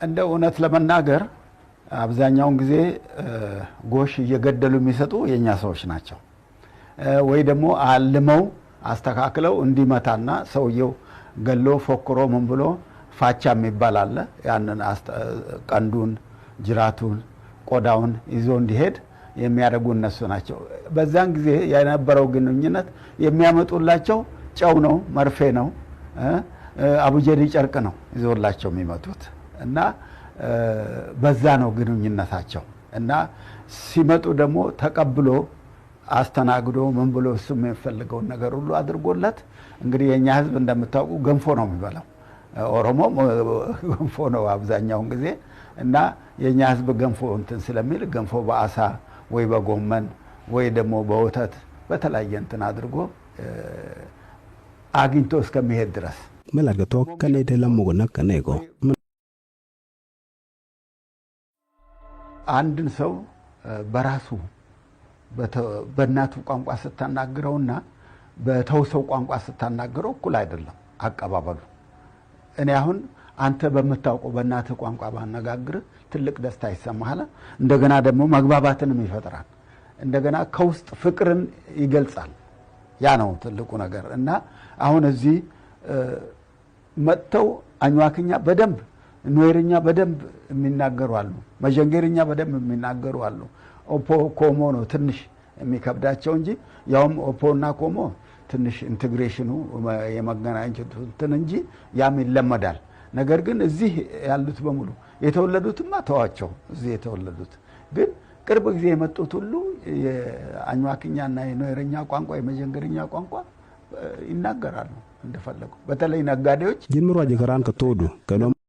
እንደ እውነት ለመናገር አብዛኛውን ጊዜ ጎሽ እየገደሉ የሚሰጡ የእኛ ሰዎች ናቸው። ወይ ደግሞ አልመው አስተካክለው እንዲመታና ሰውየው ገሎ ፎክሮ ምን ብሎ ፋቻ የሚባል አለ። ያንን ቀንዱን፣ ጅራቱን፣ ቆዳውን ይዞ እንዲሄድ የሚያደርጉ እነሱ ናቸው። በዛን ጊዜ የነበረው ግንኙነት የሚያመጡላቸው ጨው ነው፣ መርፌ ነው፣ አቡጀዲ ጨርቅ ነው ይዞላቸው የሚመጡት እና በዛ ነው ግንኙነታቸው። እና ሲመጡ ደግሞ ተቀብሎ አስተናግዶ ምን ብሎ እሱ የሚፈልገውን ነገር ሁሉ አድርጎለት፣ እንግዲህ የእኛ ሕዝብ እንደምታውቁ ገንፎ ነው የሚበላው። ኦሮሞም ገንፎ ነው አብዛኛውን ጊዜ፣ እና የእኛ ሕዝብ ገንፎ እንትን ስለሚል ገንፎ በአሳ ወይ በጎመን ወይ ደግሞ በወተት በተለያየ እንትን አድርጎ አግኝቶ እስከሚሄድ ድረስ። Melargato kanede lamugona kanego. አንድን ሰው በራሱ በእናቱ ቋንቋ ስታናግረውና በተውሰው ቋንቋ ስታናግረው እኩል አይደለም አቀባበሉ። እኔ አሁን አንተ በምታውቀው በእናትህ ቋንቋ ባነጋግርህ ትልቅ ደስታ ይሰማሃል። እንደገና ደግሞ መግባባትንም ይፈጥራል። እንደገና ከውስጥ ፍቅርን ይገልጻል። ያ ነው ትልቁ ነገር። እና አሁን እዚህ መጥተው አኝዋክኛ በደንብ፣ ኑዌርኛ በደንብ የሚናገሩ አሉ። መዠንጌርኛ በደንብ የሚናገሩ አሉ። ኦፖ ኮሞ ነው ትንሽ የሚከብዳቸው እንጂ፣ ያውም ኦፖ እና ኮሞ ትንሽ integration ኑ የመገናኘቱ እንትን እንጂ ያም ይለመዳል። ነገር ግን እዚህ ያሉት በሙሉ የተወለዱትማ ተዋቸው። እዚህ የተወለዱት ግን ቅርብ ጊዜ የመጡት ሁሉ የአኝዋክኛና የኑዌርኛ ቋንቋ፣ የመዠንገርኛ ቋንቋ ይናገራሉ እንደፈለጉ። በተለይ ነጋዴዎች Jinmiro aje karan ka todo kano.